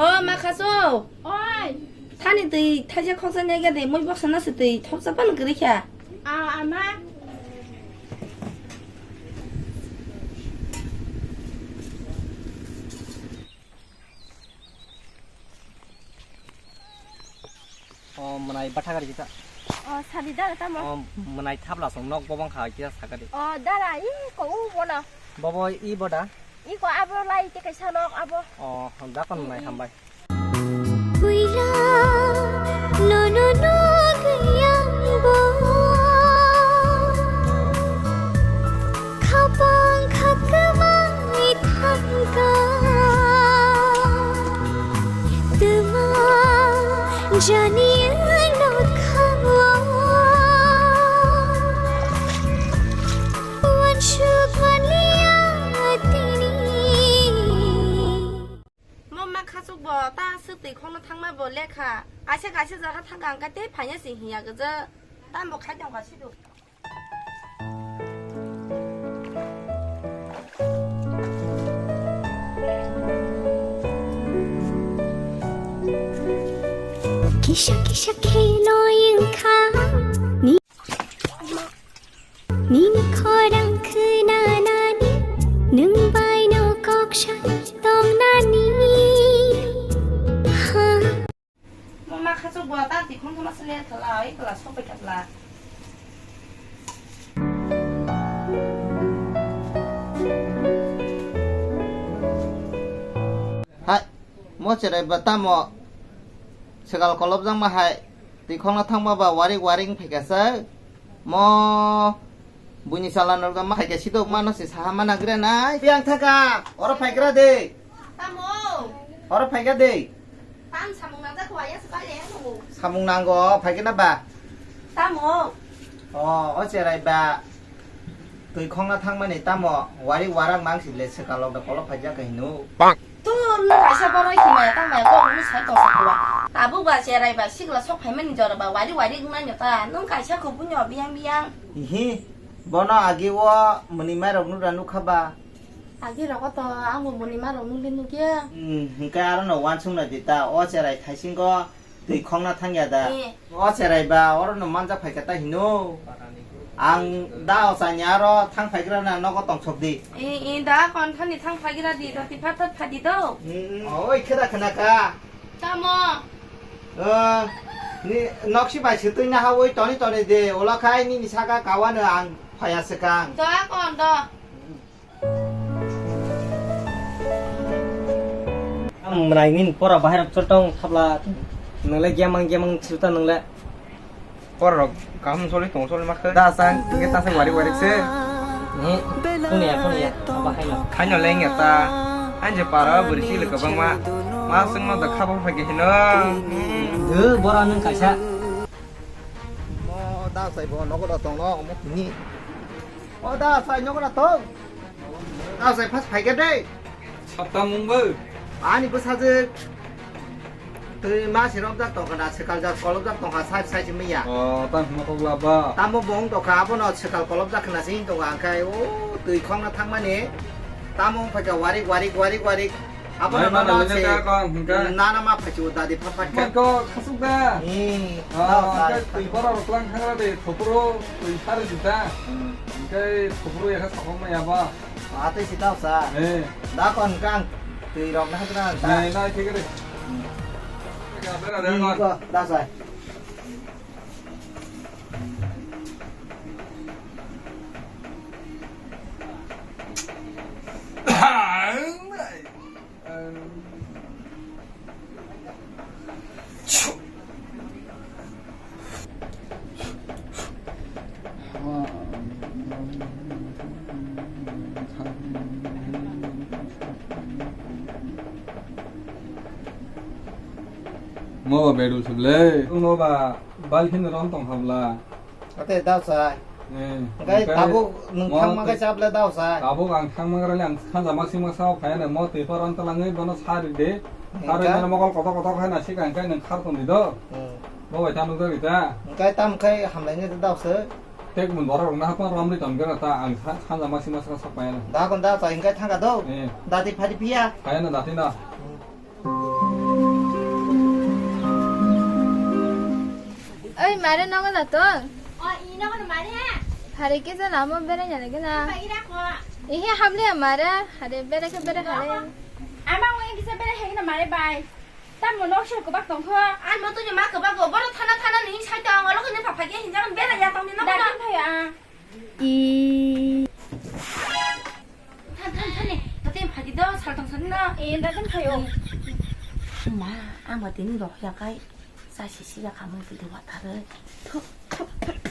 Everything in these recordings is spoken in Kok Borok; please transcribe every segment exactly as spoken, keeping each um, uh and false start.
O ma khasu. Oi. Thani twi thaisa khoksa nyaga de, moi boksa na se twi thoksa pan kwrwi kha. A, ama. O, mwnai batha gari kita. O, sadi dara tamo? O, mwnai thapla song nok bobong kha kisa sakadi. O, dara, i ko u bono. Bobo i boda? I ko abo lai te kaisa nok abo. O, dakon mwnai hambai. Puila nono nugwi ang bo khapang kha kwmai thangkha. Twma jani ang nokha-o uansuk manliya tini. Mo ma khachuk bo ta swk twi khokno thangma bo lekha. Kaisa kaisa jaga thangkha ang khe tei phaina se hinya gajak. Tamo khai tong ka sidu. Kisa kisa kheno wngkha ni. Nini khorang khwnanani, nwng bai no kok sai tongnani. Ha. Mama khachuk bo ta tikhon thoma sele thala, ai kala sopai katla. Hai, mo cherai ba tamo. Swkal kolobjakma hai, twi khokna thangma ba warik warik wng phaikha se. Mo buini chala norok ma phaikha sidok mano se saha mana gra nai. Piang thaka, oro phaigra de. Tamo. Oro phaigra de. Tam samung nangjak waya se ba le mo. Samung nango, phaikha na ba? Tamo. O, o cherai ba. Twi khokna thangmani tamo wari warak mang sibile swkal lok da kolok phaijak hino. Tu no kaisa borok himaya tangmaya kok no sai tongsa kula. Tabuk ba cherai ba sikla sok phaimani jora ba wari wari wngmani ta nung kaisa kubu nyo biyang biyang. Ihi, bono agi o mwnwi mai rok nura nukha ba. Agi rogo to ang bo mwnwi ma rok nuli nukya. Hmm, hingke aro no wansuk na di ta o cherai thaisingo. Twi khokna thangya da? Eh. O cherai ba, oro no manjak phaikha ta hino. Ang da o chani aro thang phaigra na nogo tongsok di. Eh, eh, da kon thani thang phaigra di, da ti phat phat phadi do. Hmm, oi kheda khna ka. Tamo? Eh, ni noksi bai se twi na ha oi toni toni de, ola khai nini saka kawa no ang phaya se kang. Da kon da. Ang mwnai nini pora bahai rok chotong thapla nwngle gemang gemang chuta nwngle. Pora rok kaham soli tong soli makhe. Da sang nge ta se wari wari se. Ni kunia kunia bahai no. Khaino leng ya ta. Anje para buri si le kabang ma. Ma sing no da khabo phage hino. De bora nung kaisa. Mo da sai bo nogo da tong no mo ni. O da sai nogo da tong. Tao sai phas phaikha de. Sapta mungbo. Ani bwsajwk. Twi ma se romjak tongkha na, swkal jak kolobjak tongkha, sai sai se manya. O, tang hwnma kok laba. Tamo bong tongkha, abono swkal kolobjak khna se hin tongkha, angkhai o twi khokna thangmani. Tamo wngphaikha warik, warik, warik, warik. Abono nai ma nana nai se ka kong hwnkha. Nana ma phaichu dadi pha pha kha. Kok khasuk da. Hmm. Ah, tao sai. Twi borok rok lang thangra de, thopro, twi sari juta. Hmm. Angkhai thopro yakha sakong maya ba. Atwi si tao sa. Eh. Da kon kang. Twi rok na hakna ta. Nai, nai, thik ade. Hmm. Ka bera de kon. Ko, da sa. Mo ba bedu suble. Mo ba balhin ron tong habla. Ate dao sai. Eh, hingkai tabuk nwng thangma khe chap le dao sai. Tabuk ang thangma rale ang khanja masing masa o phai ne mo twi paron talangwi bono sari de. Sari hingkai? Mane mokol kotor kotor khai na sika hingkai nwng khar tong di do. Hmm. Bo bai ta nukjagwi ta. Hingkai tam khai hamlaini de dao se. Tek mun borok rok na hapang romri tong gana ta ang kha-, khanja masing masa sak phai na. Da kon dao sai hingkai thangka do. Eh. Dati phadi phiya. Phai na dati na. Hmm. Mare nogo da to? O, i nogo da mare ha? Hare ke jala mo bere nyale ke na. Pai ra ko. Ihe hamle mare, hare bere ke bere hare. Ama mo yang kisa bere hai na mare bai. Tam mo nok sel ko bak tong kho. An mo tu ni ma ko bak go boro thana thana ni sai ta ngolo ko ni papa ke hinjang bere ya tong ni nogo da. Phai a. I. Than, than, than ni. Tatem phagi do, sal tong sani na. E, tatem phayo. Ma, ang ba tini rok ya kai. Sa si si ya kamu tidi watar. Thu, thu, thu.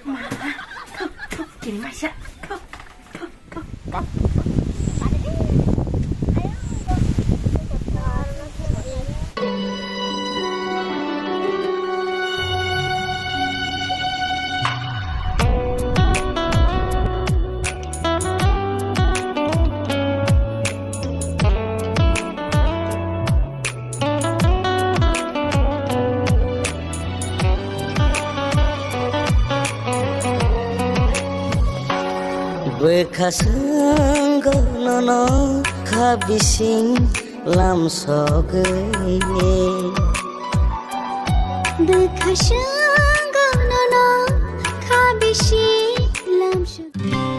Ma, thu, thu, tini ma sa. Thu, thu. Bwkha swnggo nono kha bising lamsogwi. Bwkha swnggo nono kha bising lamsogwi.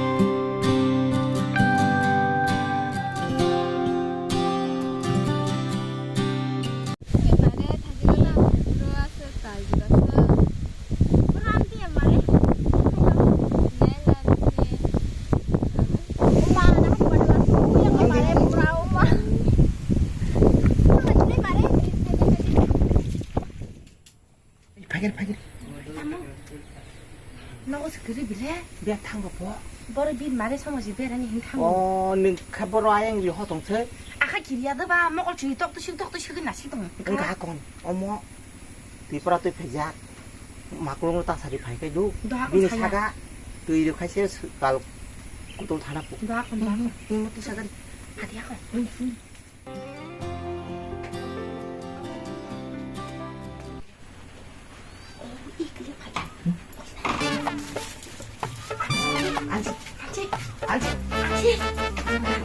Phagir, phagir. Tamo. Nogo se kwrwi bile? Bia thango po. Boro bini mare somo se berani hin thango. O, nwng kha boro ayang ri hotong se. Akha kiriya da ba, mokol chini tok to sik, tok to sik na sik tong. Wngkha kon. Omo. Tipra twi phaijak. Maklung ta sari phai kai du. Doha kon. Bini saya. Saga. Twi rw khai se kal kutul thana po. Doha kon, doha kon. Hmm, hmm, twi saga. Hati ako. Hmm, hmm.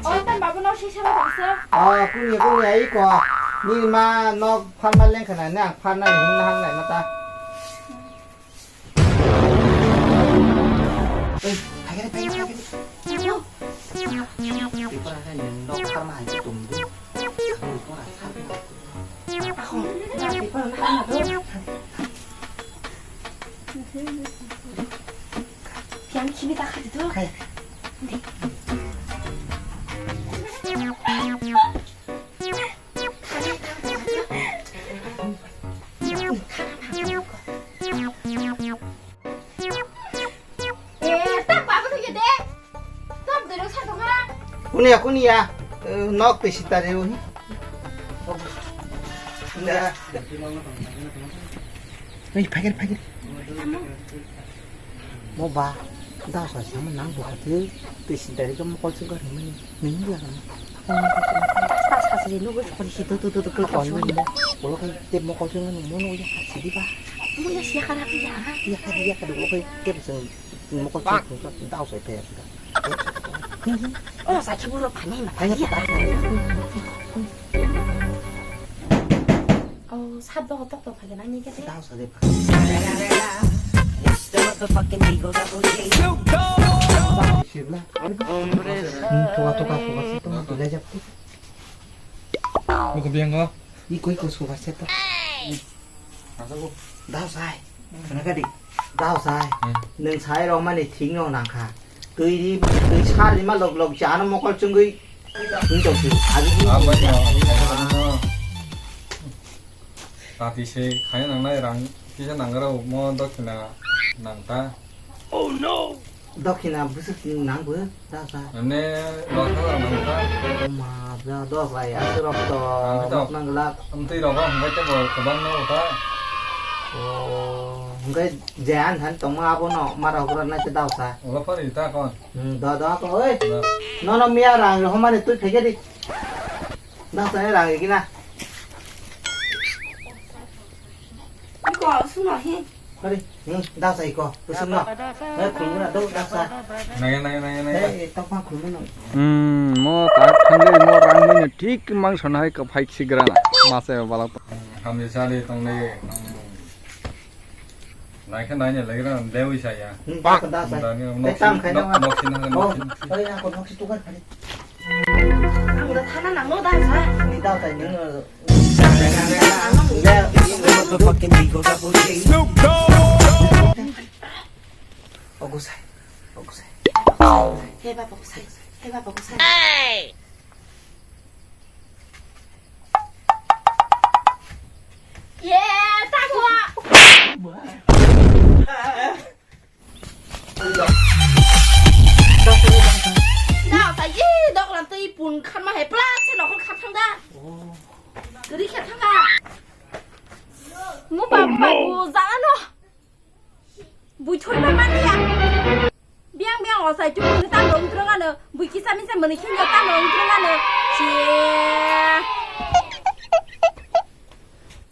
Oh, tam babu no sisa ba bangsa. Ah, kuni, kuni, ai ko. Ni ma nok pharma lengkha na, nang pharna ni himna hang nai mata. Ei, phagere, phagere, phagere. Ipor hai ni nok pharma hai tum du. Ipor hai sar. Ako, ipor hai na do. Piang kimi ta khadi do. Kaya. Kunia, kunia, eh, nok twi sitari uni. Ei, phagir, phagir. Mo ba, da sa sama nang buka twi, twi sitari ka mokol chunga rimani. Nini ya kan? Pas pas ni nunggu chukuri si tu tu tu tu. Kau ni mo, kalau kan tip mokol chunga ni mo nunggu ya sidi ba. Mo ya sia kana ya. Iya kan, iya kan, kalau kan tip sing mokol chunga dau sai pe ya sudah. Oh, sa chiburo phane ma. Hai ya. Oh, sat ba tok tok phage nang ni ke. Dau sai de. Sibla. Hmm, toka, toka, toka, toka, toka, toka, toka. Buku biang ko? Iko, iko, suka seto. Dao sai. Kana kadi? Dao sai. Hmm. Nung sai rok mani thik no nangkha. Twi ri, twi sar ri ma lok lok jano mokol chungwi. Nung tong si. Agi ni. Apa ya? Tati se khaya nangnai rang kisa nangrao mo dokhina nangta. Oh no! Dokhina bwswk nang bo da sa. Ane rok nangta. Ma ja do bai aswk rok to. Ang to. Nok nang glak. Amtwi rok hwnbai tebo kwbang no ta. Oh, hwnbai je an than tongma abono ma rok rok nai te dao sa. Ola phari ta kon. Hmm, do do ko oi. Do. Nono miya rang ro mani twi phege di. Dao sa rang gina. Iko, suno hi. Hari, hmm, dao sa iko, kusum no. Eh, khulumuna do dao sa. Naya, naya, naya, naya. Eh, tokma khulumuna. Hmm, mo tak thangwi mo rang mani thik mang sonai ka phai sigrana. Mase balak. Kami sari tong le. Nai khe nai ne legra lewi saya. Hmm, tak da sai. Tei tam khai na. Nok sin ha nok sin. Oi, ako nok si tukar phari. Ang da thana nang no da sa. Ni da sai nang. Motherfucking Eagle Double G. Ogo sai. Ogo sai. He baba ogo sai. He baba ogo sai. Ye, tamo. Dok, ta, ye, dok lam tei pun khan ma hai pla, che nokol khat thang da. Gari khat thang da. Mo baba ko jana no. Bui thoi ma mani ya. Biang biang osai tu mani tam rong trong ano. Bui kisa misa mani khin ya tam rong trong ano. Che.